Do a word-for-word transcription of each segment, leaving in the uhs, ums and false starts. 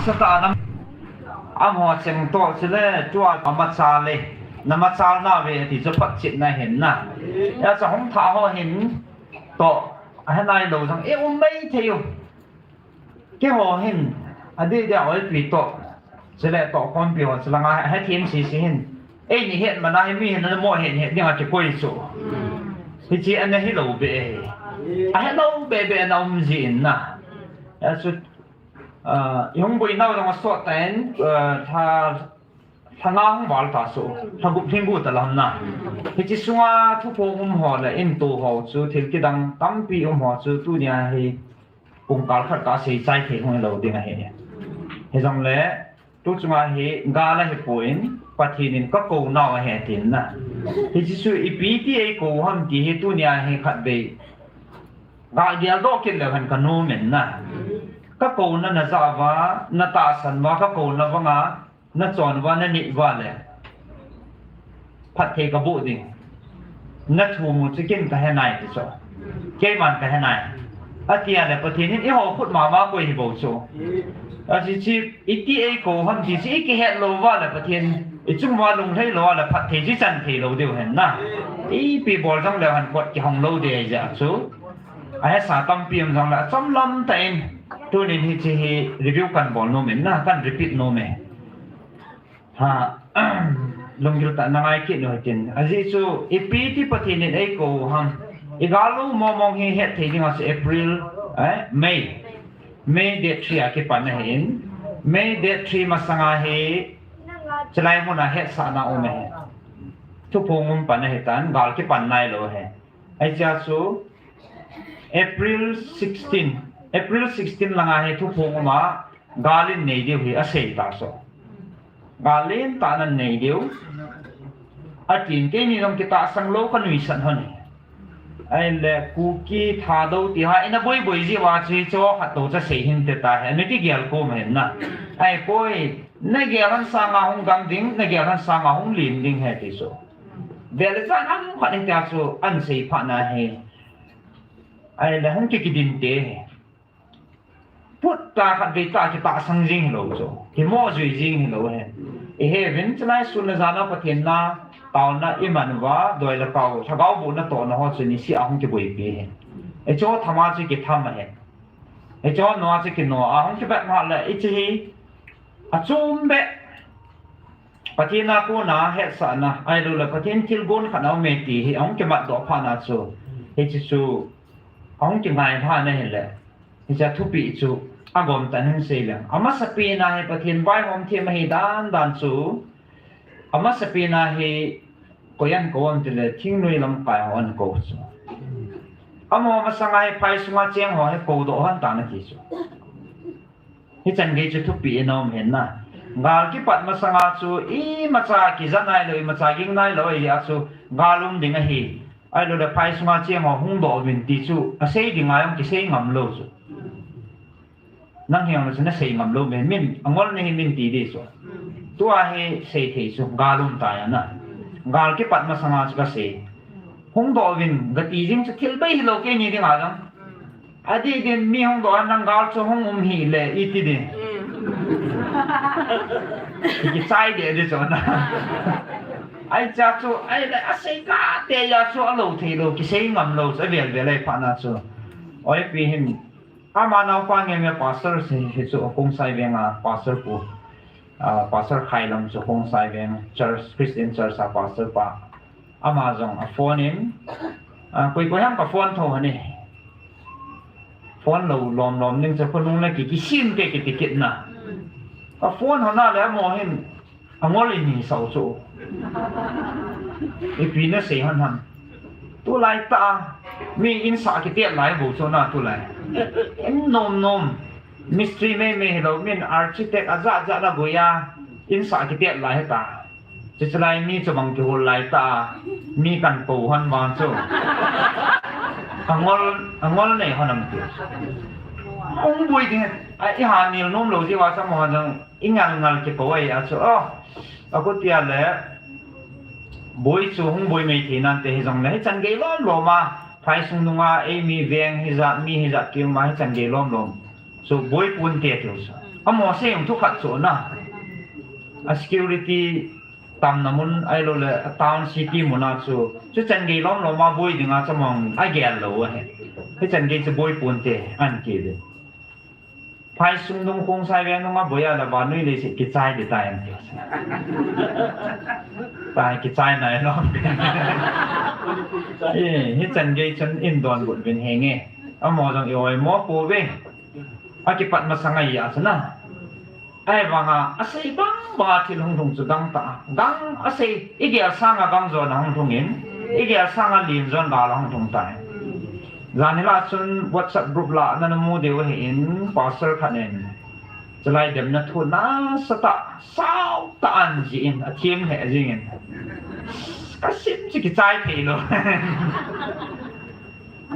Satan am, amaho cheng toh chule, tua amachal e, namachal nauve ti chu photchetna ahin na. Hijeh chun hung thah ho hin toh, ahe nailou jong, i um maithei u. Keiho hin, adeh deh a oipi toh, chule tohkhompi ho, chulanga hethem sese hin. Eini het mana hi mi hin ana mo het het dinga kikoi chu. Hiche ana hilou beh ahi. Ahelou beh beh ana um jin na. Achu, ah, i hung boinau jong asot tan, ah, lha, lha nga hung val ta chu. Lha gup lhing gu ta lam na. Hiche sunga thuphong um ho le intoh ho chu thil kidang tampi um ho chu tunia hi pungkal khat kasei chai thei hung lou ding ahi. Hijongle, tu chunga hi gal ahipon, Pathen in kakou nau ahi tin na. Hiche chu ipi ti eikou ham ti hi tunia hi khatvei gal geldoh kit leu hen kanom in na. Kakouna najah uva, natahsan uva, kakouna vanga nachon uva, nanit uva le phatthei kaboh ding. Nathum u chu ken kahe nai ti chu. Keiman kahe nai. Atia le Pathen in eiho khut mama koi hibou chu. Achuti chu, iti eikou ham ti chu ikihet lou uva le Pathen, ichung uva lunglhai lou uva le phatthei chu ichan thei lou diu hen na. Ipi bol jongleu hen kot kihong lou ding ahijeh chu. Ahesa tampi um jongle achomlam tah in, tunin hiche hi review kanbol nom in na, kan repeat nom e. Ha, lunggil tah in nangai kit u hitin. Ajeh chu, ipi ti Pathen in eikou ham. Igal lou mongmong hi hetthei dinga chu April, eh, May. May date three a kipan ahin. May date three masanga hi, chulai muna hetsahna um ahi. Thuphong um pan ahitan, gal kipan nailou ahi. Hichea chu April sixteen, April sixteen langa hi thuphong uma, gal in nei diu hi asei ta chu. Gal lentah in nei diu. Atin keini jong kitahsan lou kanuisat lhon e. Ahile Kuki Thadou ti ha ina boiboi jeh uva chu hiche khat tou chu asei hinte tahi. Ana kigel kom ahin na. Ahipoi, nagel lhon sanga hung gang ding, nagel lhon sanga hung len ding ahi ti chu. Vel le jan ham khat hitia chu ahin sei phat na hi. Ahile hung kikidinte hi. Put tah khatvei tah kitahsan jing hilou chu. Kimoh jui jing hilou ahi. Iheuvin chulai sun le jana Pathen na taona iman uva, doi le kau, lhagao bohna tohna ho chu niseh a hung kiboipi ahi. Hiche thama chu kitham ahi. Hiche noa chu kinoa hung kivet ma le hiche hi achom beh. Pathen a kona hetsahna, ahiloule Pathen thilgon khat aume ti hi ahung kimatdoh phatna chu, hiche chu ahung kingailhahna ahile, hiche a thupeh chu agomtah in hin sei leng. Amasapen a hi Pathen vaihom them ahi dandan chu, amasapen a hi koi ahin kou ham tile, thingnoi lamkai ho ahin kou chu. Amaho masanga hi phai sunga cheng ho hi koudoh lhon tan ati chu. Hichan gei chu thupeh in aum ahin na. Gal kipat masanga chu imacha kija nailou, imacha ging nailou ahijeh a chu gal um ding ahi. Ahiloule phai sunga cheng ho hungdoh uvin ti chu asei dinga jong kisei ngamlou chu. Nang hijongle chu nasei ngamlou me, min angol nahi min ti di chu. Tua hi seithei chu gal um tai ana. Gal kipat masanga chu kasei. Hungdoh uvin kati jing chu thil bei hilou keini dinga jong. Adih din mi hungdoh a nang gal chu hung um hile iti di. Kichai deh di chu na. Ahichea chu ahile asei kate a chu alou theilou, kisei ngamlou chu avel vel ahi phatna chu. Oipi hin ama naopa ngei me pastor hi chu Khongsai Veng a pastor pu, ah, Pastor Khailam chu Khongsai Veng Church, Christian Church a pastor pa. Ama jong aphone in, ah, koi koi ham ka phone tho hane. Phone lou lom lom ding chu khonung na ki, kisim ke kiti kit na. Ka phone hona le amaho hin angol in hisah u chu. Ipi nasei hon ham. Tulai tah a mi insah kitet lai bou chu na tulai. In nom nom. Mistri mei mei hilou, min architect ajat jat nagoi a, insah kitet lai hita. Chuche lai mi chu bang kihol lai tah a, mi kan kou hon vang chu. Angol, angol nei hon am ti. Hung boi ding, a, iha nil nom lou jeh uva chu amaho jong ingal ngal kikou ahi a chu. Oh, akhutia le, boi chu hung boi mei thei nante hijongle, hichan gei lom lom a, phaisung nunga, eimi veng hijat, mi hijat kiuma, hichan gei lom lom chu boi ponte tiu chu. Amaho sei jong thu khat chu na. A security tamna mun ahilou le, a town city mun a chu, chu chan gei lom lom a boi dinga chu amahon agel lou ahi. Hichan gei chu boi ponte, ahin ti ve. Phaisung dung Khongsai veng nunga boi a la vannoi leiset kichai ding tai ahin ti. Tai kichai nai lou. Eh, hichan gei chun in donbut uvin henge. Amaho jong i oimo pouve. Akipat masang ahi a chu na. Ahivanga, asei bang banga thil hung lhung chu gangtah a. Gang asei, igel sanga gangjon ahung lhungin, igel sanga lenjon gal ahung lhung tai. Jan hila chun WhatsApp group lah a namu diu ahin, pastor khat in, chulai demna thu nasatah, sautah ahin jih in, athem lheh jingin. Kasim chu kichai thei lou.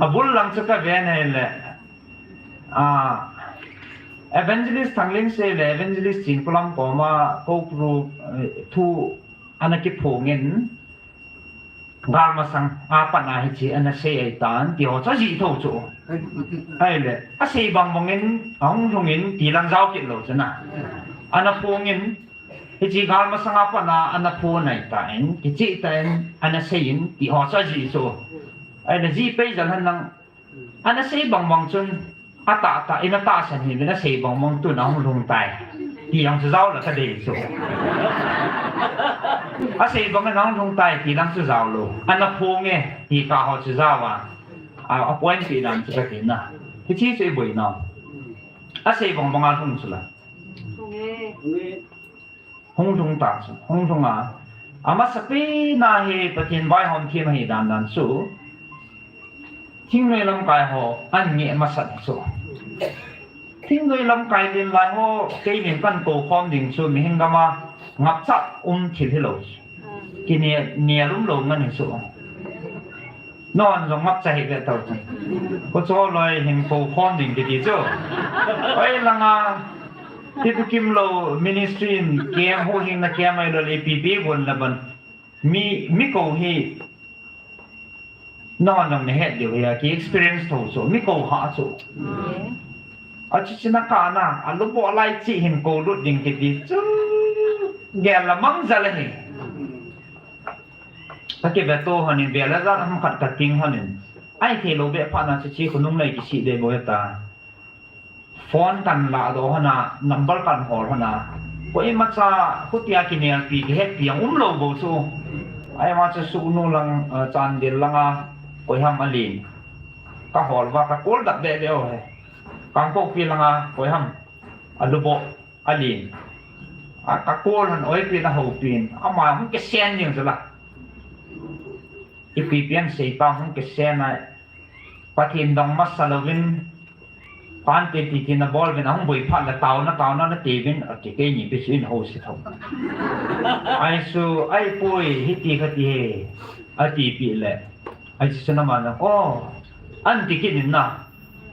Abul lang chu kaven ahile. Ah, Evangelist Thanglinsei le Evangelist Chinkholam koma Kokru, eh, thu ana kiphongin, galmasang a pat a hiche ana sei ahitan, ti ho chu ajih tho chu. Ahile, asei bang bangin, ahung lhungin, ti lang jao kit lou chu na. Ana phongin, hiche galmasang a pat a ana phon ahitan, kicheh tah in, ana seiyin, ti ho chu ajih chu. Ahile, jih pei jal hen lang, ana sei bang bang chun, atahtah in atahsan hih uvin, asei bang bang tun ahung lhung tai, ti jong chu jao la kadei chu. Asei bang in ahung lhung tai, ti lang chu jao lou. Ana phonge, ti kah ho chu jao a. A, a point pi dan chu kati na. Hiche chu iboinau. Asei bang bang a lhung chu la. Hung lhung ta chu, hung lhung a. Amasapen a hi Pathen vaihom them ahi dan dan chu, thingnoi lamkai ho ahin ngeh masat chu. Thingnoi lamkai len lai ho, kei min kahin kou khom ding chu, mihem gam a ngapcha um thil hilou. Kinel, nel umlou ngen hi chu. Nangho jong ngapcha hih ve tau chun. Kho chu loi hin kou khom ding kiti chu. Oi langa, ti tu kim lou ministry in kem, huhhingna kem ahilou le ipi ipi gon le ban. Mi, mi kou hi. Nangho jong nahet diu hi a, ki experience tho chu. Mi kou ha chu. Achu china kana, alubo lai chi hin kou lut ding kiti chu. Gel la mang jal ahi. Ka kiveto honin, vel a jan ham khat ka ting honin. Ahi thei lou beh phat na chu chi khonung lei kisih dei bou heta. Phone kan ladoh hon a, number kan hol hon a. Koimacha, khutia kinelpi, kihetpi jong umlou bou chu. Ahi ma chu Sugnu lang, eh, Chandel langa, koi ham alen. Ka hol uva, ka call dap beh beh u hi. Kangpokpi langa, koi ham. Alubo. Alen. A, ka call hon oipin ahoupin. Ama hung kisen jing chu la. Ipi pi asei ta hung kisen a. Pathen dong masa louvin. Pante ti ti nabol uvin ahung boi phat le taona, taona nati uvin. Ati keini pi chu in housi tho. Ahi chu, ahipoi, hiti kati hi. Ati pi le. Ahi chu na ma na. Oh. Anti kit in na.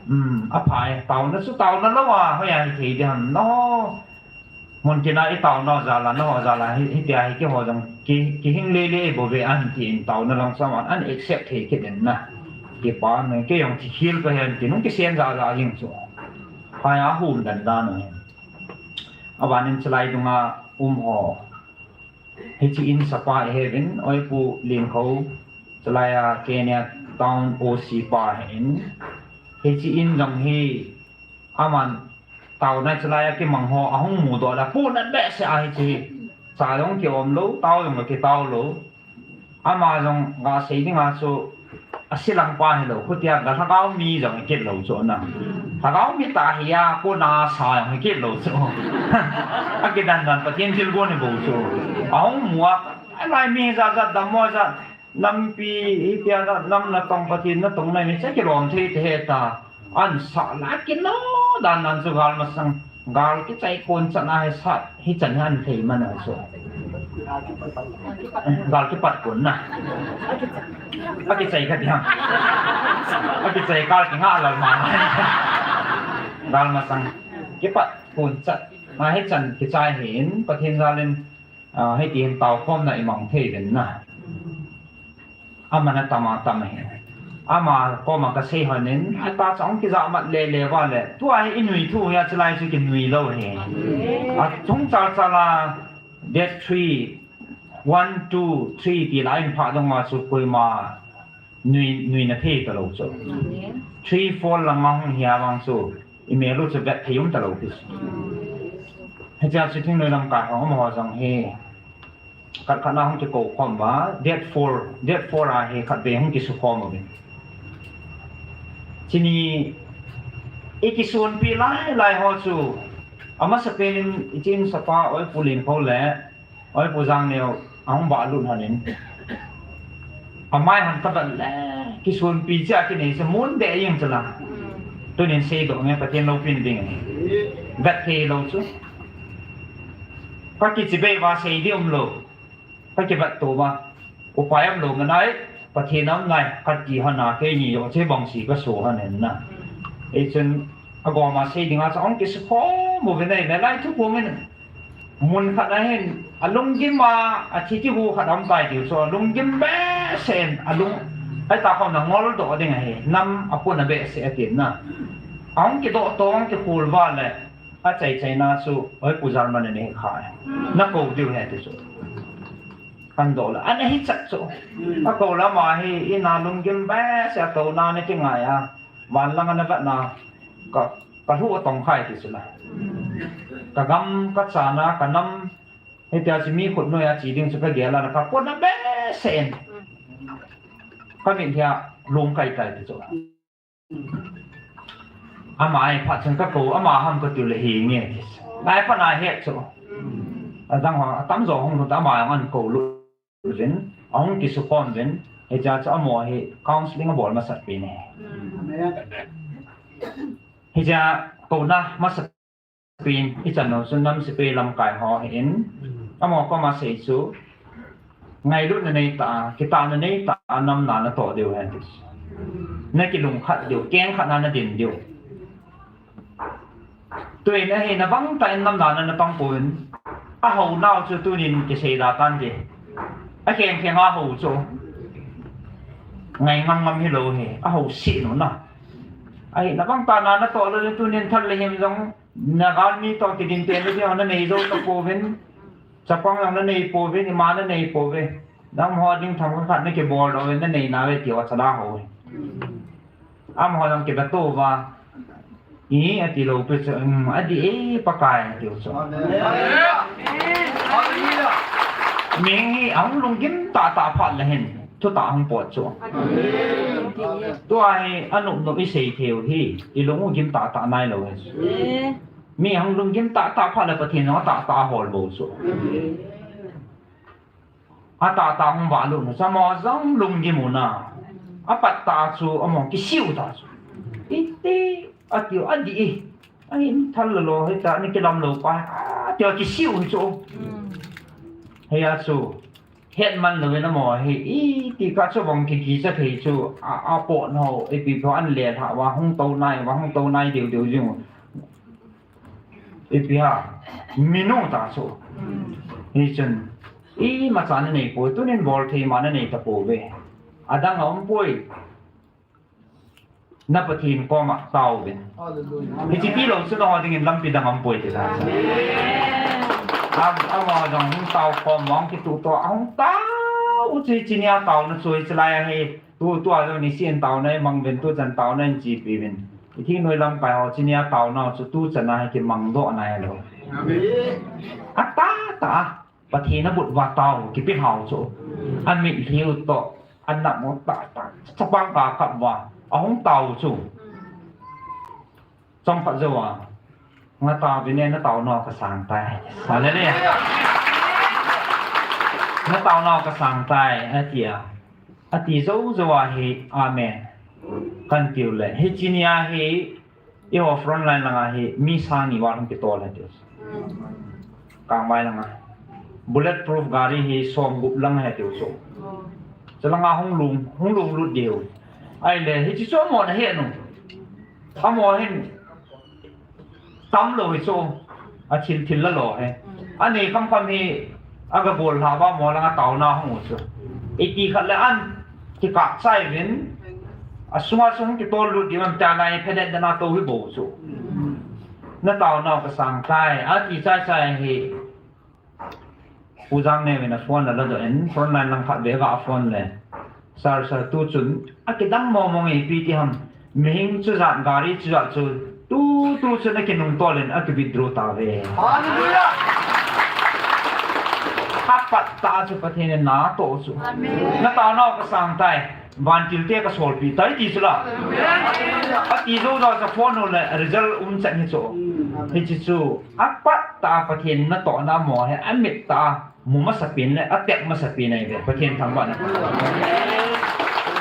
Hmm, aphai, taona chu taona lou a, hoiya hithei ding ham, nangho. Mun tina i taona jal a, nangho jal a, hi, hitia hi keiho jong, ki, kihing lele bou ve ahin tin taona lang chu aman, ahin accept thei kit in na. Kipa in, kei jong thil kahen tin, hung kisen ja ja jing chu. Phai a hum dan dan u hin. Abanin chulai dunga um ho. Hiche in sapa ahiuvin, Oipu Linkho, chulai a Kenya town O C pa ahin. Hiche in jong hi, aman, taona chulai a kimang ho, ahung mudoh le, punat behseh a hiche. Cha jong kiom lou, tao jong kitao lou. Ama jong gasei dinga chu, Asilang pa hilou, khutia ga lhagao mi jong hi kit lou chu na. Lhagao mi tah hi a, kona sa jong hi kit lou chu. Akidan dan Pathen thilgon hi bou chu. Ahung mu a, alai mi jat jat dammo jat, nampi hitia na, nam natong Pathen natong nai mi cha kilom thei te heta. An sa la kilo dan dan chu gal masang. Gal kichai kon chan a hi sat, hichan hi an thei man a chu. Gal kipat kon na. Akichai kha ding. Akichai gal kinga lal ma. Gal masang. Kipat kon chan. Ma hichan kichai hin, Pathen jalin, ah, hiti hin taokhomna imang thei uvin na. Aman atam atam ahi. Ama koma kasei hon in, ata chong kija mat le le va le. Tua hi inui thu hi a chilai chu kinui lou hi. A thung chal chal a date three, one, two, three ti la in pha dong ma chu koima nui, nui na thei ta lou chu. Three, four lang a hung hi a vang chu. I mel u chu vet thei um ta lou ti. Hichea chu thingnoi lamkai ho, amaho jong hi. Khat khat na hung kikou khom uva, date four, date four a hi khat ve hung kisu khom uvin. Chini i kisunpi lai lai ho chu, amasapen in i chin sapa Oi Pu Linkho le Oi Pu Jangneo ahung ba lut hon in. Amai hon kavet le, kisunpi cha kinei se mun de yeng chala. Tunin seidoh nge Pathen loupina ding. Vet thei lou chu. Ka kichibai uva sei di um lou. Ka kivet to uva. Upai um lou ngai. Pathen um ngai. Ka ti hon a keini jong che bang si ka so hon in na. Ei chun agoma sei dinga cha ong kisu khom uvin ei le lai thu khom in. Mun khat a hin, alunggim a, athi kihu khat aum tai tiu chu, alunggim behseh in, alung, ahi ta khom na ngol doh ding ahi, nam apun a behseh atin na. Ahung kidoh to, ahung kikhul uva le, achai chai na chu, Oi Pu German in ahi kha e. Na kou diu ahi ti chu. Kan doh le, ana hichat chu. Akou le ama hi, in a lunggim behseh a tou na ni ti ngai a, van lang ana vet na, ka Ka lhu atong khai ti chu la. Ka gam, ka chana, ka nam, hitia chu mi khut noi a che ding chu ka gel a, ka pon a behseh in. Ka mit hia lung kai tai ti chu. Ama ahi phat chun ka kou, ama ham ka tiu le hi nge ti chu. Lai pa na het chu. Adang ho, atam jo hung lut ama jong an kou lut uvin, ahung kisu khom uvin, hichea chu amaho hi counseling abol masat pen ahi. Hichea kouna masat pen, ichan u chu nam sepai lamkai ho ahin, amaho koma sei chu, ngailutna nei tah a, kitahna nei tah a nam na natoh diu ahi ti chu. Na kilungkhat diu, keng khat na nadin diu. Tuin ahi na bang tah in nam na na pang pon. Ahou nau chu tunin kisei da tan ti. Akheng kheng a hou chu. Ngai ngam ngam hilou hi. Ahou sih nu na. Ahi na bang tah na natoh lou le tunin thal le him jong. Na galmi toh kidin pen le jong na nei jou ta pouvin. Chapang jong na nei pouvin, ima na nei pouve. Nangho ding tham khat na kibol lou ve, na nei nave ti o chala ho. Amaho jong kibe to uva. I, ati lou pi chu, um, adi e Pakai, ati u chu. Amen. Amen. Hallelujah. Mi hi ahung lunggim tah tah phat le hin, thutah ahung pot chu. Amen. Tua hi, anop nop i sei thei u hi, i lung u gim tah tah nai lou hi. Amen. Mi ahung lunggim tah tah phat le Pathen jong atah tah ahol bou chu. Amen. Atah tah hung valut nu, chamo jong lunggim u na. Apat tah chu, amaho kisiu tah chu. Iti, atiu, adi e. Ahin thal lou lou, hita, ni kilam lou pa. Atiu, kisiu hi chu. Hia chu. Het man louvin amaho hi. Iti ka chu bang kikicha thei chu. A, apot nau, ipi pho an le tha, va hung tou nai, va hung tou nai, diu, diu, diu. Ipi ham, minu ta chu. Hichun, imacha nanei poi, tunin bol thei ma nanei tapouve. Adang aumpoi. Na Pathen koma taovin. Hallelujah. Hiche tilou chu nangho dingin lampi dang aumpoi ti ta. Am, amaho jong hung tao khom, hung kituh to, hung tao u chu hiche nia taona chu hiche lai ahi. Tu, tua jong nisin taona imang uvin, tuchan taona ichepi uvin. Ithingnoi lamkai ho, hiche nia taona chu tuchan a hi kimang doh nai lou. Amen. Atah tah a, Pathen abut uva tao, kipe hao chu. Amitlhi u toh, anam u tah tah, chapang kakap uva, ahung tao chu. Chomkhat jou a, nga taovin e, na taona u kasang tai. Hallelujah. Na taona u kasang tai, ati a. Ati jou jou a hi, amen. Kan tiu le. Hiche nia hi, eiho front line langa hi, mi sang ni val hung kitol ahi tiu. Kangvai langa. Bullet proof gari hi som gup lang ahi tiu chu. Chalanga hung lung, hung lunglut diu. Ahile, hiche chu amaho nahet u. Amaho hin tam lou hi chu. Athil thil la lou hi. Anei kham kham hi, aga bol lha uva amaho langa taona hung u chu. Iti khat le an, kikah chai uvin. Asunga sung kitol lut di man ta lai phedet dana to hi bo chu. Na tao nau ka sang tai. Ati chai chai hi. Pu Jang Neo in a phone la la do in, phone line lang khat ve ga phone le. Sir, sir, tu chun, a kidang mo mo nge pi ti ham. Mihing chu jat, gari chu jat chu, tu, tu chun a kinung tol in a ki withdraw ta ve. Hallelujah! A pat ta chu Pathen in na to chu. Amen. Na tao nau ka sang tai. Vantil te ka solpi tai ti chu la. Ati jou jou sa phone u le result um chan hi chu. Hichi chu a pat ta Pathen na tohna mo he a mit ta mu masa pen le a tep masa pen ai ve Pathen thangvahna.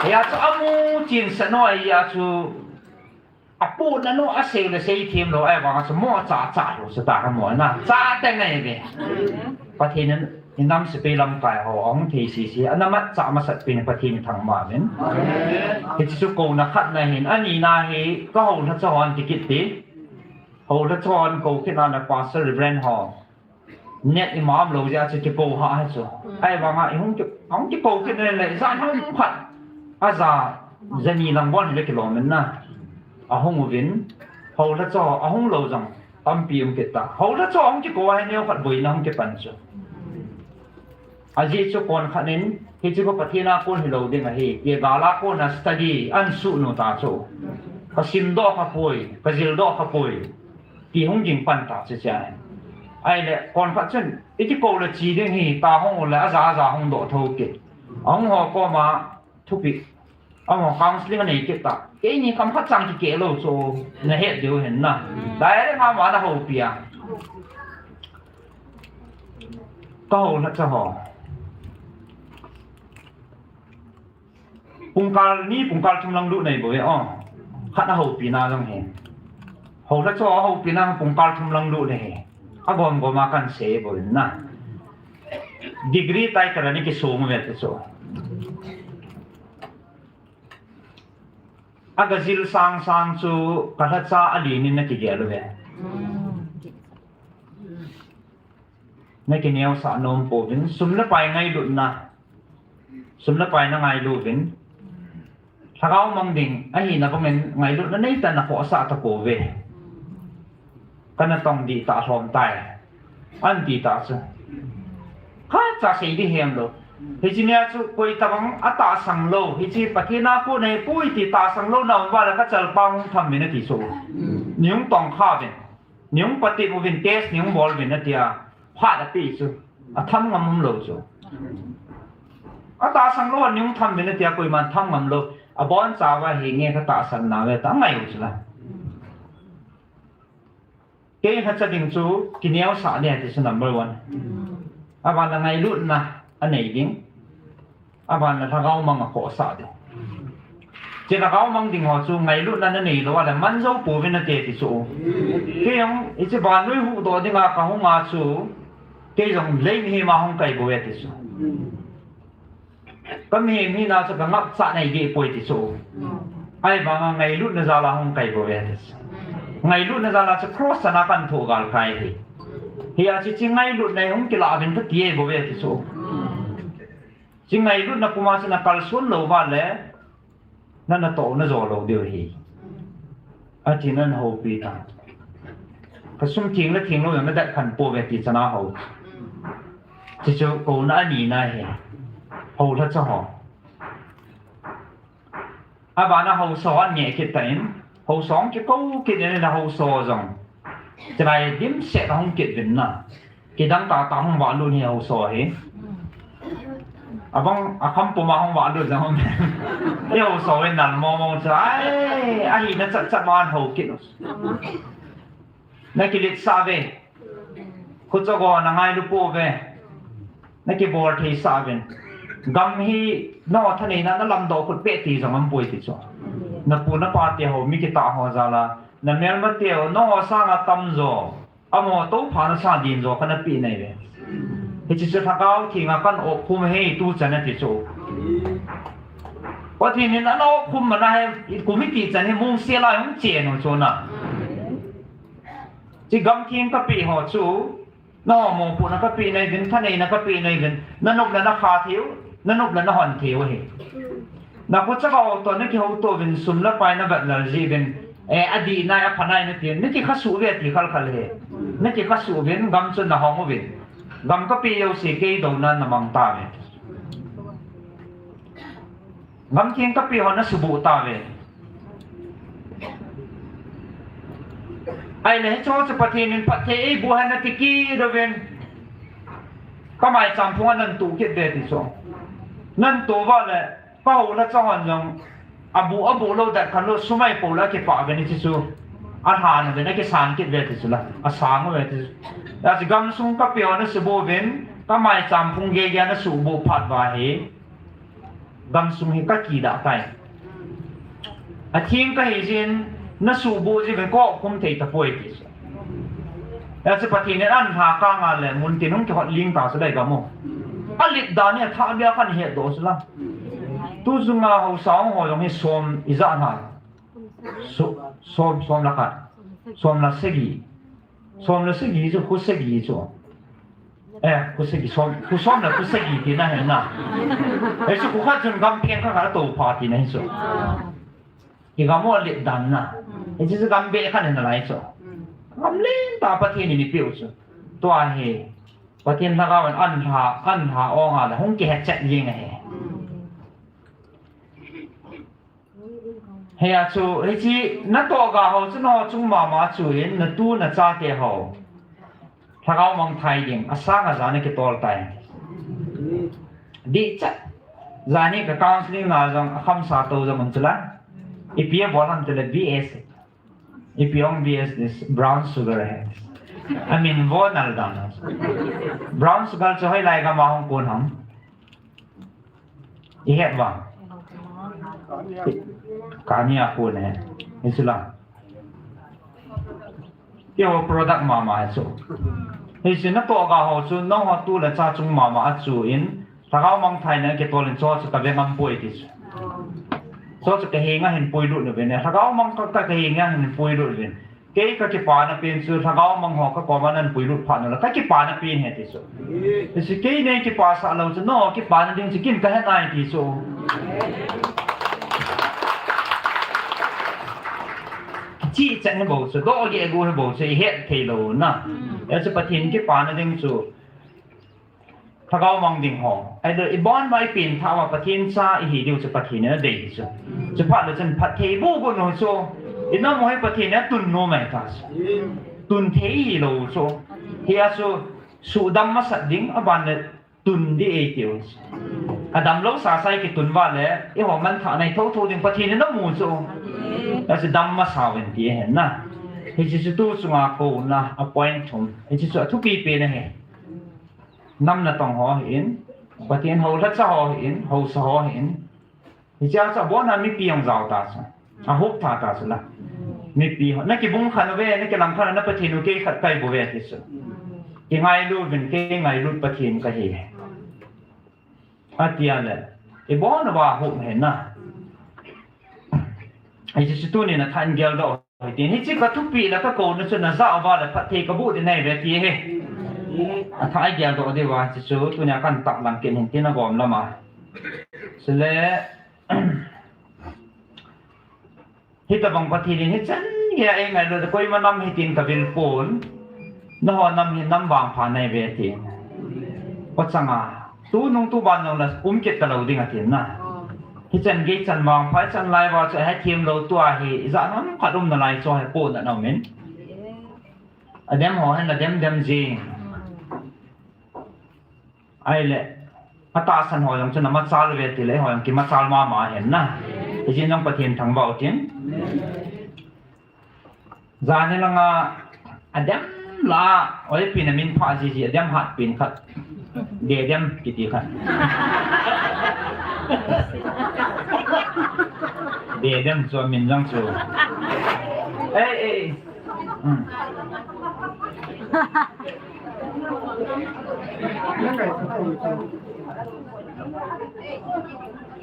Hia chu a mu chin sa no ai a chu. Apu nanu a sei le sei them lo, ai vang a chu mo cha cha lo, sa ta ka mo na. Cha te ngai ve. Pathen in nam se pe lam kai ho, ong thei si si. Ana mat cha ma sat pin Pathen thang ma min. Hi chu ko na khat na hin, ani na hi, ka ho na cha hon ti kit ti. Ho na cha hon ko kit na na Pastor Reverend ho. Net i mam lo jia chu kikou ha ha chu. Ai vang a i hung ki, hung kikou kit ne le, jan hung phat. A ja, jani lang bon le kilom in na. A hung uvin, ho la cho, a hung lo jong, tampi um kit ta. Ho la cho, hung kikou a neo khat boina hung kipan chu. A ji chu kon khat in, hi chu ko Pathen a kon hi lo ding ahi. Ye gala kon a study, an su nu ta chu. Ka sim do ka poi, ka jil do ka poi. Ti hung ging pan ta chu chia. Ai le, kon khat chun, i ti ko le chi ding hi, ta hung le, a ja, a ja hung do tho kit. A hung ho ko ma, thupi. A mo counseling a nei kit ta. Kei ni kam khat chang ki ke lo chu, na het deu hen na. Direct ma ma na ho pia. Ka ho na cha ho. Pungkal ni, pungkal thum lang lut nei bo ve, oh. Khat a hopi na lang he. Ho la cho a hopi na pungkal thum lang lut nei he. A gom gom a kan se bo na. Degree tai ka ra ni ki so mo ve te cho. A ga jil sang sang chu ka la cha a li ni na ki gel ve. Na kineosah nom pouvin, sum le pai ngailutna. Sum le pai na ngailu uvin. Lhagao mang ding, ahina bangin ngailutna nei ta na khohsah ta pouve. Kana tong dih ta lhom tai. An ti ta chu. Khat cha sei ding hem lo. Hichi nia chu koi tabang a tahsan lou. Hichi Pathen a kon ahi poi ti tahsan lou na um uva le ka chalpang tham min a ti chu. Ni hung tong kha uvin. Ni hung patep uvin test ni hung bol uvin atia, phat a pe chu. A tham ngam um lou chu. A tahsan lou a ni hung tham uvin atia, koiman tham ngam lou. A bon cha uva hi nge ka tahsan na ve ta ngai u chu la. Kei lhacha ding chu kineosah ding ati chu number one. A ban a ngailutna a nei ding. A ban le lhagao mang a khohsah ding. Che lhagao mang ding ho chu ngailutna na nei lou a le man jou pouvin ati ti chu. Kei jong hiche vannoi huhdoh dinga ka hung a chu, kei jong lei mihem a hung kai bou e ti chu. Ka mihem hina chu ka ngapcha nei deh poi ti chu. Ahivanga ngailutna jal a hung kai bou e ti chu. Ngailutna jal a chu cross chan a kan thoh gal kai hi. Hia chu hiche ngailutna hi hung kilah uvin ka ti e bou e ti chu. Hiche ngailutna puma chu na kalson lou uva le, na natoh na jo lou diu ahi. Ati na na houpi ta. Ka sum theng le theng lou jong na det khen pouve ti chan a hou. Hiche chu kouna ani na ahi. Hou lhacha ho. A ban a haosa an nge kit ta in, haosa hung kikou kit in, haosa jong. Chulai dimset a hung kit uvin na. Kidang tah tah hung vah lut hi haosa hi. Abang a kham puma hung vah lut jong. Hi haosa hi nal mo mo chu. Ai, ahina chat chat ma an hou kit u. Na kiletsah uve. Khu cho go na ngailu pouve. Na kibol thei sah uvin. Gam hi na thaneina na lamdoh khut peh ti jong um poi ti chu. Na pu na pa te ho mi kitah ho jal a. Na melma te ho na ho sanga tamjo. Amaho tophana sang din jo kana pe nai uve. Hiche chu lhagao theng a kan op khum ahi tu chan a ti chu. Pathen in ana op khum mana hi kum iti chan hi mong sel a hung chen u chu na. Hiche gam theng ka pe ho chu, na ho mopohna ka pe nai uvin, thaneina ka pe nai uvin, na nop le na kha thei u, na nop le na hon thei u ahi. Nakho chaka ho toh nakihouto uvin, sum le pai navet lel jeh uvin, eh, adih nai, apha nai nati, nakikha suh uve ti khalkhal hi. Nakikha suh uvin, gam chu nahong uvin. Gam kapeh jouse kei douna namang tauve. Gam theng kapeh ho nasuboh tauve. Ahile hicheho chu Pathen in phatthei eiboh hen nati kit uvin. Kamaicham phung a nantoh kit uve ti chu. Nantoh uva le, kahoulhacha hon jong, aboh, aboh lou det khan lou, sum ahi pou le akipah uvin hiche chu. Alhan uvin, akisan kit uve ti chu la. Asang uve ti chu. Hijeh chun gamsung kapeh ho nasuboh uvin, kamaicham phung geigei a nasuhboh phat uva hi. Gamsung hi kakidah tai. Atheng kahi jeh in, nasuhboh jeh uvin kakhum thei tapoi ti chu. Hijeh chun Pathen in anlha kanga le, muntin hung kihot ling ta chu le gam u. Alet dan hi athah beh a kahin hetdoh chu la. Tu chunga haosa hung ho jong hi som ijat ham. Som, som, som le khat. Som le sagi. Som le sagi chu, kho sagi chu. Eh, kho sagi, som, kho som le kho sagi tina ahi na. Hichu kho khat chun gam pheng khat khat atoupha tina hichu. Igam u alet dan na. Hichu chu gam beh khat ahi nalai chu. Gam lentah Pathen in eipeh u chu. Tua hi Pathen lhagao in anlha, anlha ong a le hung kihetchet jeng ahi. Hia chu, hiche natoh ga ho chu nangho chung mama chuin, natu nachate ho lhagao mangthai ding, asang aja nakitol tai. Dihchet. Jani ka counseling na jong, akhamsa tou jong um chu la. Ipi abol ham tile B S. Ipi ong B S, brown sugar ahi. Amin vo nal dan. Brown sugar chu hoilai gam a hung kon ham? Ihet uvam? Kani a kon ahi. Hichu la. Eiho product mama ahi chu. Hichu natoh ga ho chu, nangho tu le cha chung mama a chuin, lhagao mangthai na kitol in chu chu kave ngam poi ti chu. Chu chu kahenga hin puilut uvin, lhagao mang ka, ka, kahenga hin puilut uvin. Kei kakipana pen chu, lhagao mang ho kakoma nan puilut phat nula, kakipana pen ahi ti chu. Hichu kei nei kipasah lou chu, nangho kipana ding chu ken kahe nai ti chu. Chihchet hi bou chu, dohgeh gu hi bou chu, ihet thei lou na. Hichu Pathen kipana ding chu. Lhagao mang ding ho. Ahilou, ibon uva ipen thah uva Pathen cha ihi diu chu Pathen in adei chu. Chuphat le chun phatthei boh got u chu. Inam u hi Pathen in atun nom ahi ta chu. Tun thei hilou chu. Hia chu suhdam masat ding, aban le tun ding eitiu. Adam lou sasa ikitun uva le, eiho manthah nei thotho ding Pathen in amu chu. Achu dam masa uvin ti ahi na. Hiche chu tu chunga kouna, a point thum. Hiche chu athupi pen ahi. Nam natong ho hin, Pathen houlhacha ho hin, haosa ho hin. Hichea chu abona mipi jong jao ta chu. Ahup tha ta chu la. Mipi ho. Nakibung khan uve, nakilang khan uve, na Pathen u kei khat kahi bouve ti chu. Kingailu uvin, kei ngailut Pathen kahi. Atia le. Ibon uva ahup hen na. Hiche chu tunin athah in geldoh hitin. Hiche kathupeh le kakouna chu najah uva le phatthei kaboh ding nahiuve ti ahi. Athah in geldoh diuva hiche chu tunia kahin taklang kit hin tin agom lama. Chule, hitobang Pathen in hichan geiya eingailut, koima nam hitin kavil pon. Nangho nam hi nam vangpha nahiuve tin. Kochanga. Tunung tuban jong la um kit talou ding atin na. Hichan gei chan vangpha, hichan lai uva chu ahethem lou tua hi, ijat ham khat um nalai chu ahi pon ana um in. Adem ho hin adem dem jing. Ahile, atahsan ho jong chu namachal uve tile, eiho jong kimachal mama hen na. Hijeh in jong Pathen thangvah utin. Jani langa, adem la, oi pen amin pha jiji, adem hat pen khat. Dedem kiti khat. Dedem chu amin jong chu. Ei, ei, ei. Hmm.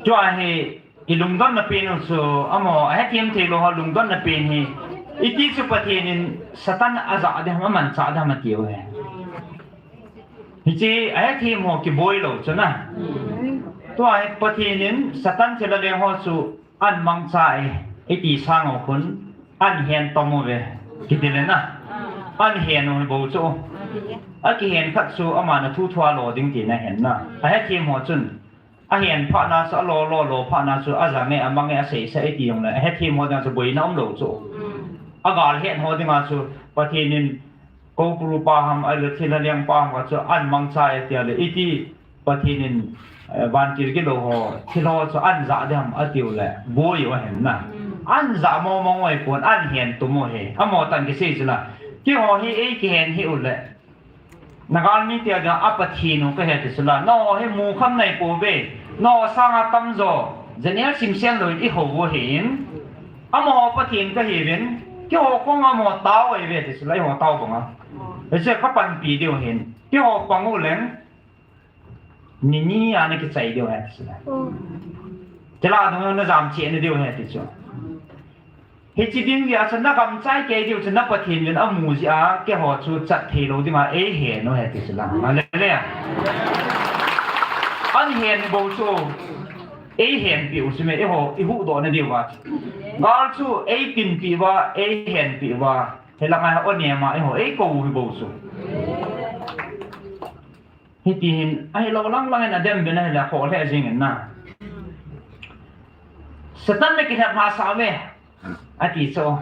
Chua hi, ilungdonna pen u chu, amaho, ahethem theilou ho lungdonna pen hi, iti chu Pathen in Satan ajah ding ham, amanchah ding ham atiu hi. Hiche, ahethem ho kiboi lou chu na. Tua hi Pathen in Satan thilha leng ho chu an mangcha e, iti sang u khun, an hen tom uve, kiti le na. An hen u hi bou chu. A kihen khat chu aman a thu thua lo ding tina hen na. A hethem ho chun, a hen phat na chu, a lo lo lo phat na chu, a ja nge, a mang nge, a sei sei iti jong le, a hethem ho dinga chu boina um lo chu. A gal het ho dinga chu, Pathen in Kokru pa ham, ahilou le thilha leng pa ham khat chu an mangcha e tia le, iti Pathen in, eh, vantil gilou ho, thilha ho chu an ja ding ham atiu le, boi u ahin na. An ja mong mong u ahipon, an hen tom u ahi. Amaho tah in kisei chu la. Keiho hi ei kihen hi u le, na galmi tia dinga Pathen u kahi ti chu la. Nangho hi mu kham nai pouve. Nangho sanga tamjo, Daniel Simsen lou in i hou u ahin. Amaho Pathen kahiuvin, keiho kong amaho tao ahiuve ti chu la, eiho tao banga. Hiche ka panpi diu ahin. Keiho pang u leng, ni ni a na kichai diu ahi ti chu la. Chule adung na jam cheh na diu ahi ti chu. Hiche ding jeh a chu na gamchai kei diu chu na Pathen in amu jeh a, keiho chu chat thei lou dinga ei hen u ahi ti chu la. Hallelujah. An hen u bou chu. Ei henpeh u chu me, eiho, i huhdoh na diu va. Gal chu ei pinpeh uva, ei henpeh uva. Hilang a o nem a eiho, ei kou u hi bou chu. Hiti hin, ahilou lang lang in adem uvin ahile, khoh lheh jeng in na. Satan le kilhep hahsa uve, ati chu.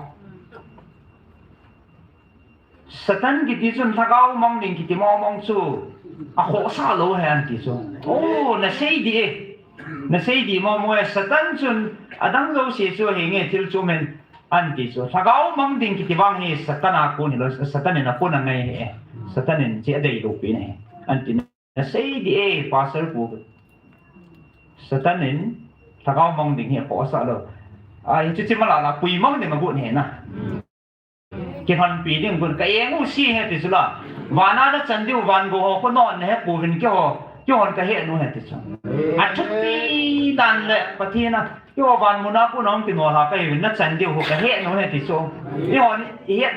Satan kiti chun lhagao mang ding kiti mong mong chu akhohsah lou ahi ati chu. O, na sei dih e. Na sei dih mong mong e, Satan chun adang jouse chu henge thil chu men ati chu. Lhagao mang ding kiti vang hi Satan a kon hilou, Satan in akon angai ahi. Satan in hiche adei lou pen ahi. Ati na sei dih e, Pastor pu. Satan in lhagao mang ding hi akhohsah lou. A, hichu chi mala la pui mang ding agot ahi na. Kilhonpi ding gon ka eng u si ahi ti chu la. Vana na chan diu van go ho khu non na he pouvin keiho, keihon ka he u ahi ti chu. Athupi dan le Pathen a, keiho van muna khu nong ti no la ka he vin na chan diu khu ka he u ahi ti chu. Eihon i het,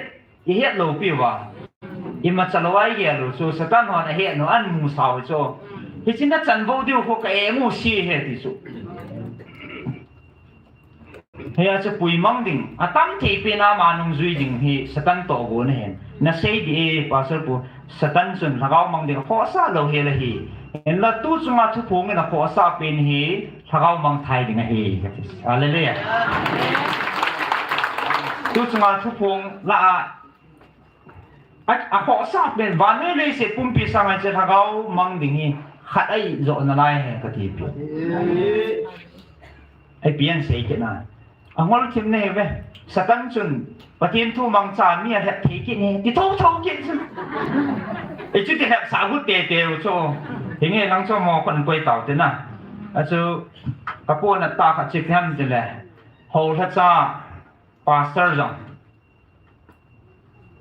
i het lou pi uva. Imacha lou a i gel u chu Satan hon ahe u an mu sau chu. Hiche na chan vo diu khu ka eng u si ahi ti chu. Hia chu pui mang ding, atam thei pen a ama nung jui ding hi Satan toh gon ahin. Na sei dih e, Pastor pu, Satan chun lhagao mang ding akhohsah lou hel ahi. Hinla tu chunga thuphong in akhohsah pen hi lhagao mang thai ding ahi. Hallelujah. Tu chunga thuphong la a A, akhohsah pen, vannoi leiset pumpi sanga hiche lhagao mang ding hi khat ahi jo nalai ahi kati pi. Ahi pi an sei kit na. Angol thim nei ve. Satan chun Pathen thu mangcha mi alhep thei kit ahi ti thotho kit chu. Hichu ti lhep sah got tete u chu. Hinge lang chu mo kon koi tau te na. Achu kapu na ta khat chi phiam ti le. Houlhacha pastor jong.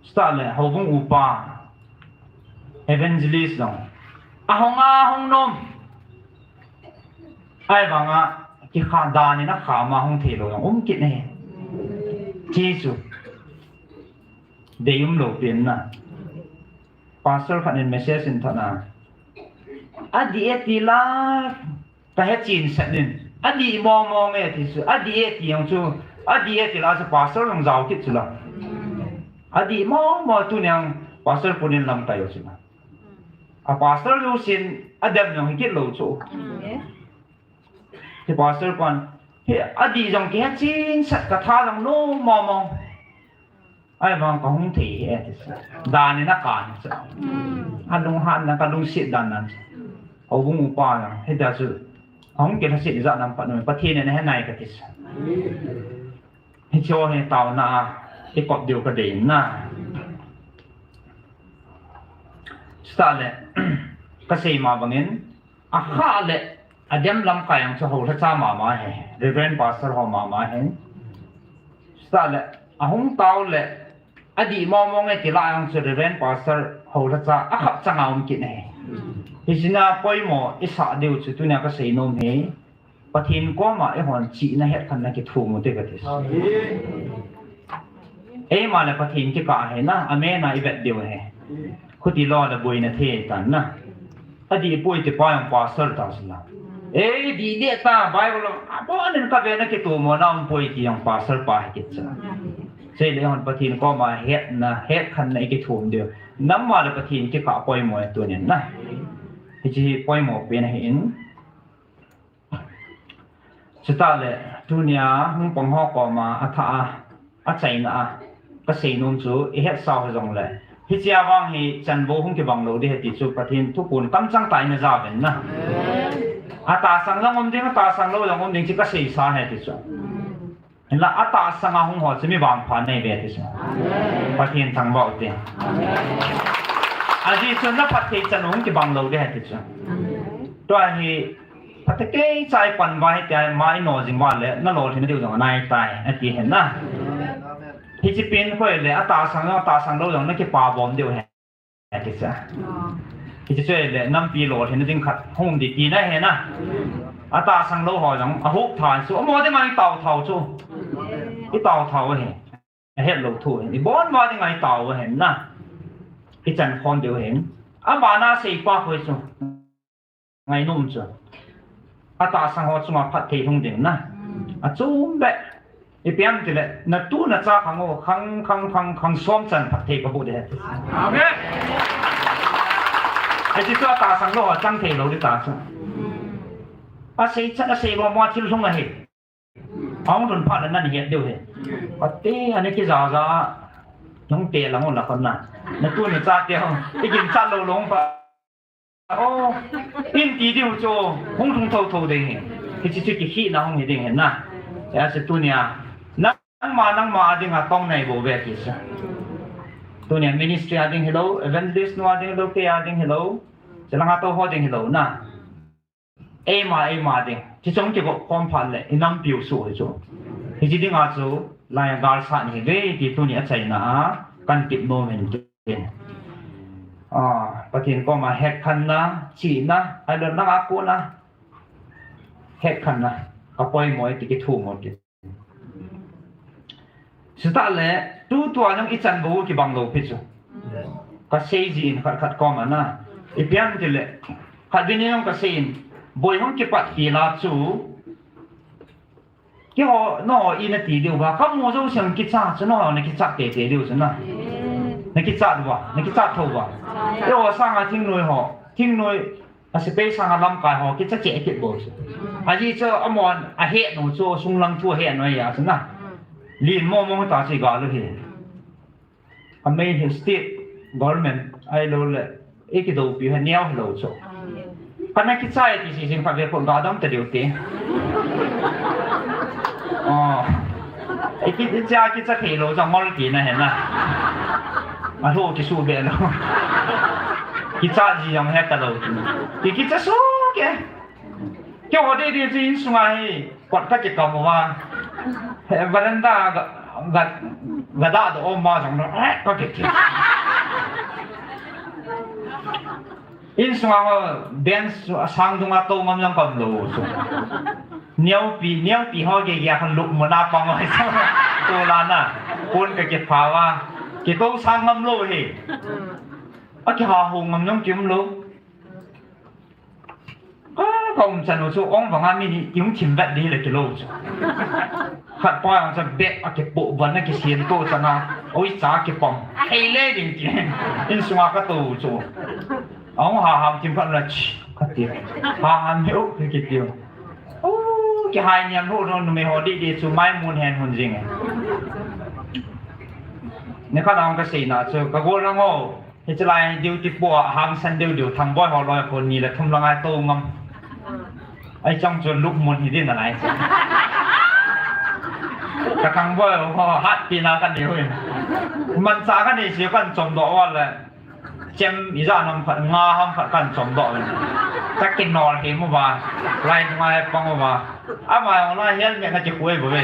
Chutah le, houbung upa, evangelist jong. Ahung a, ahung nom. Ahivanga, kikha dan in akham a hung thei lou jong um kit ahi. Hiche chu. Deium lou pen na. Pastor khat in message in thot na. Adih e ti la, Ka he chin sat in, adih mong mong e ti chu, adih e ti jong chu, adih e ti la chu pastor jong jao kit chu la. Adih mong mong tuni jong pastor punin lamkai u chu la. A pastor jousen adem jong hi kit lou chu. Hi pastor pan, hi adih jong kihe chin sat ka tha jong lou mong mong. Ahivang kahung thei ahi ti chu. Dan in akan chu. Alunghan na kalungset dan nan chu. Houbung upa na. Hitia chu. Ahung kilhaset jat nam pat nu. Pathen in ahe nai kati chu. Hiche hi taona a. I kop diu kadei na. Chutah le. Kasei ma bangin. Akha le adem lamkai jong chu houlhacha mama ahi, Reverend Pastor ho mama ahi. Chutah le ahung tao le adih mong mong e ti la jong chu Reverend Pastor houlhacha akhap changa um kit ahi. Hiche na poimo isah diu chu tunia kasei nom hi. Pathen koma eihon chihna hetkhenna kithum u te kati. Eima le Pathen kikah ahi na, amen a ivet diu ahi. Khuti lou le boina thei tan na. Adih poi ti pa jong pastor ta sila. Ei, di de ta, Bible a, abonin ka ve na kitu mo na um poi ti jong pastor pa hi kicha. Sei le hon Pathen koma hetna, hetkhenna i kithum diu. Nangma le Pathen kikah poimo e tunin na. Hiche hi poimo pen ahi in. Chutah le, tunia, hung pang ho koma, a tha a, a chaina a, ka sei nom chu, i het sao hi jong le. Hichea vang hi, chanvo hung kibang lou di he ti chu, Pathen thuphon kamchang tah in a ja ven na. A tahsang jong um ding, a tahsang lou jong um ding, chu ka sei sa he ti chu. Hinla, a tahsang a hung ho chu mi vangpha nei ve ti chu. Pathen thangvah u te. Ajeh chu na phatthei chan hung kibang lou di he ti chu. Tua hi, phatthei kei cha i pan va hi tia ma i no jing va le, na lolhin diu jong anai tai, ati hen na. Hiche pen koi le, a tahsang jong, a tahsang lou jong, na kipa bom diu he. Ati cha. Hiche chu le, nampi lolhin ding khat hung di ti na he na. A tahsang lou ho jong, a hup tha chu, amo ding a i tao thao chu. I tao thao he. A het lou thu he. I bon va ding a i tao he na. I chan khom diu he. Abana sei pa koi chu. Ngainom chu. A tahsang ho chunga phatthei hung ding na. A chum be. Ipi ham tile, na tu na cha khang o, khang, khang, khang, khang som chan phatthei ka boh de. Amen. Hiche chu a tahsang lou ho chang thei lou di ta chu. A sei chan a sei mo mo thil lhung ahi. Ahung lhun phat le nan het diu he. Pate, ana kija ja. Nung te lang u la kon na. Na tu na cha te ho. I ginchat lou lou pa. O, in ti diu chu. Hung lhung tho tho ding he. Hiche chu kikhehna hung hi ding he na. Hijeh a chu tunia. Nangma, nangma a dinga tong nei bou ve ti chu. Tunia ministry a ding hilou, evangelist nu a ding hilou, kei a ding hilou. Chulanga tou ho ding hilou na. Eima, eima ding. Hiche chu kigop khom phat le, i nampiu soh hi chu. Hiche dinga chu, lai a gal sat ni ve ti tuni a chaina a, kan tep nom in tin. A, Pathen koma hetkhenna, chihna, ahilou le nang a kona, hetkhenna, ka poimo e ti kithum u tin. Chutah le, tutua jong i chanvo kibang lou pi chu. Ka sei ji in khat khat koma na. Ipi ham tile, khat vin jong ka sei in, boi hung kipat ti la chu, keiho, nangho i na ti diu va, ka mu jouse hung kicha chu, nangho na kicha tete diu chu na. Na kicha diu va, na kicha tho va. Eiho sanga thingnoi ho, thingnoi, A sepai sanga lamkai ho kicha cheh kit bou chu. Ajeh chu amahon ahet nu chu sunglang thu ahet nu ahi a chu na. Lin mo mo ta chu i ga lou hi. A main hi state government ahilou le, i kidoupi hi neo hilou chu. Kana kichai ti si jing phat ve pon ga dam ta diu ti. Oh. I ki, i cha kicha thei lou jong ngol ti na he na. A lou kisu be lou. Kicha ji jong he ta lou. Ki kicha su ke. Keiho dei dei chu insunga hi kot ka kikam uva. He veranda ga, ga, ga da do ma jong na. Eh, ka ki ki. Insunga ho bench asang dunga tou ngam jong kam lou chu. Neopi, neopi ho gei gei a khan lupmun a pang ho chu. Tou la na. Pon ka kipha uva. Kitou sang ngam lou hi. Akiha ho ngam jong kium lou. Ka, ka um chan u chu ong vanga mi ni kium thim vet di le kilou chu. Khat pa jong chu bag akipoh von a kisem to chan a. Oi cha kipom. Hei le ding ti. Insunga ka tou chu. Ahung ha ham thim phat la chi, kati. Ha ham hi u, kiti u. U, kihai niam u, numei ho didi chu mai mun hen hun jing e. Nikhat ahung ka seina chu, ka gollhang ho. Hiche lai duty po a hangsan deu deu, Thangboi ho loi kho ni le thum lang a tou ngam. Ahi chang chu lupmun hi din alai chu. Ka Thangboi ho hatpi na ka nei u hin. Manchah ka nei se kan chom doh uva le. Chem ija nam khat, nga ham khat kan chom doh in. Ka kinol hi mu va, lai dunga he pang uva. Ama jong la helmet na kikhui bou ve.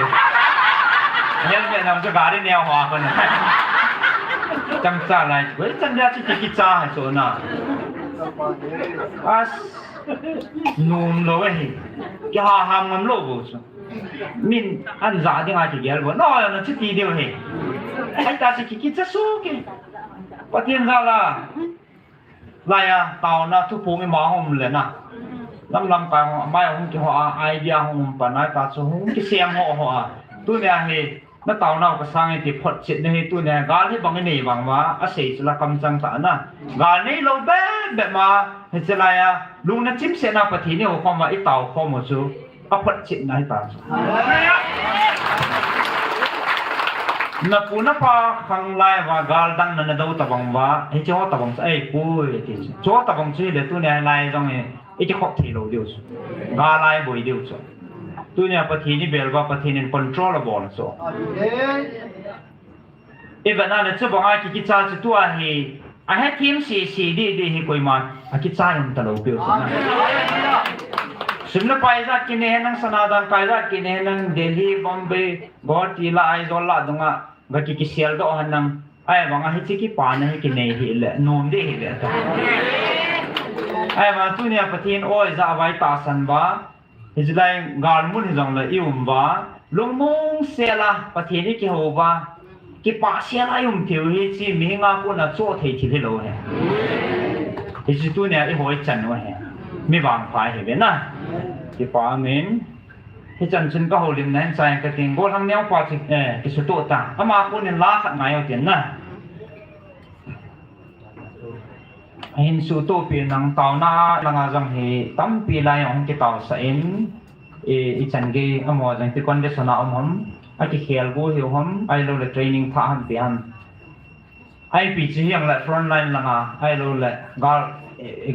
Helmet na chu gari neo ho a kon. Chang cha lai chu, chan dia chu kicha he chu na. As, nom lou e hi. Kiha ham ngam lou bou chu. Min an ja dinga kigel bou. No, na chu ti diu hi. Ahi ta chu ki, kicha su ki. Pathen jal a. Lai a, taona thuphong ima hom le na. Lam lam kai ho, mai hung kiho a, idea hung um pan a, ta chu hung kisem ho ho a. Tunia hi, na taonau ka sang e ti photchetna hi tunia gal hi bang i nei vang uva, asei chu la kamchang tah na. Gal nei lou bep bep ma, hiche lai a, lungna chimsetna Pathen i houkhom uva, i taokhom u chu, aphotchetna hi ta chu. Na pu na pa khang lai uva, gal dang na na dou tabang uva, hiche ho tabang chu, ei pu, ti chu. Chu tabang chu hile tunia lai jong e, i kikhop thei lou diu chu. Gal a i boi diu chu. Tunia Pathen i bel uva, Pathen in control abol chu. I vet na le chubang a ki kicha chu tua hi, ahethem sese di di hi koima, akicha um talou piu chu na. Sum le pai jat kinei hen lang, sana dangka jat kinei hen lang, Delhi, Bombay, Guwahati la, Aizawl la dunga, ga ki kisel doh hen lang, ahivang a hiche kipana hi kinei hile, nom di hile ta. Ahivang tunia Pathen oi ja vai tahsan uva, hiche lai gal mun hijongle i um uva, lungmong sel a, Pathen i kihou uva, kipah sel a i um theiu hiche mihinga kona choh thei thil hilou ahi. Hiche tunia i hoi chan u ahi. Mi vangpha ihiuve na. Kipah amin. Hichan chun ka houlimna hin chai kating, golhang neopa chu, eh, kisutoh ta. Ama konin la khat ngai u tin na. Ahin sutohpi nang, taona langa jong hi tampi lai jong hung kitaosah in, i, ichan gei amaho jong ipi condition a um ham, akikhel go hiu ham, ahiloule training thah ham ti ham. Ipi chu hijongle front line langa, ahiloule gal, i, i